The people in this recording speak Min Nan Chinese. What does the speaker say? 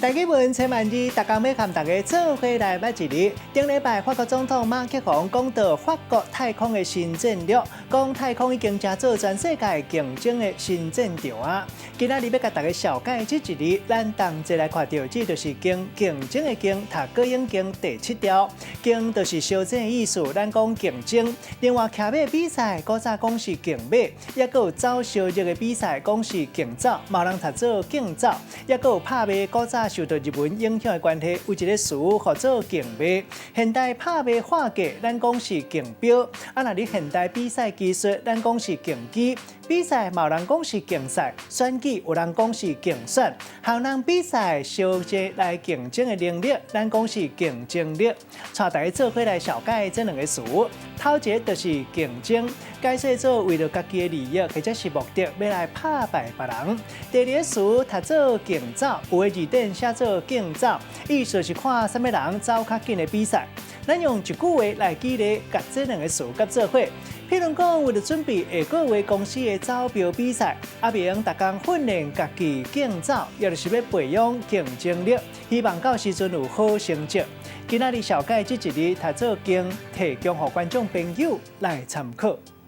台語文千萬字，逐工欲佮大家做伙來捌一字。頂禮拜法國總統馬克宏講到法國太空的新戰略，講太空已經成做全世界競爭的新戰場啊！今仔日欲共大家紹介這一字，咱同齊來看著，這就是競，競爭的競，讀國英經第七調，競就是相爭的意思，咱講競爭。另外，騎馬比賽，古早講是競馬，抑閣有走燒肉的比賽，講是競走，嘛有人讀做競走，抑閣有拍賣，古早受著日文影響的關係，有一个詞號做競賣。現代拍賣畫價，咱講是競標。啊，若佇現代比賽技術，咱講是競技。比賽嘛有人講是競賽，選舉有人講是競選。予人比賽相爭來競爭的能力，咱講是競爭力。帶大家做伙來紹介這兩个詞，頭一个就是競爭，解說做為著家己的利益或者是目的，欲來拍敗別人。第二个詞讀做競走，有的字典寫做競走，意思是看啥物人走較緊的比賽。咱用一句話來舉例，共這兩个詞結做伙。譬如講，為著準備下個月公司的招標比賽，阿明逐工訓練家己競走，也就是欲培養競爭力，希望到時陣有好成績。今仔日紹介這一字讀做競，提供予觀眾朋友來參考。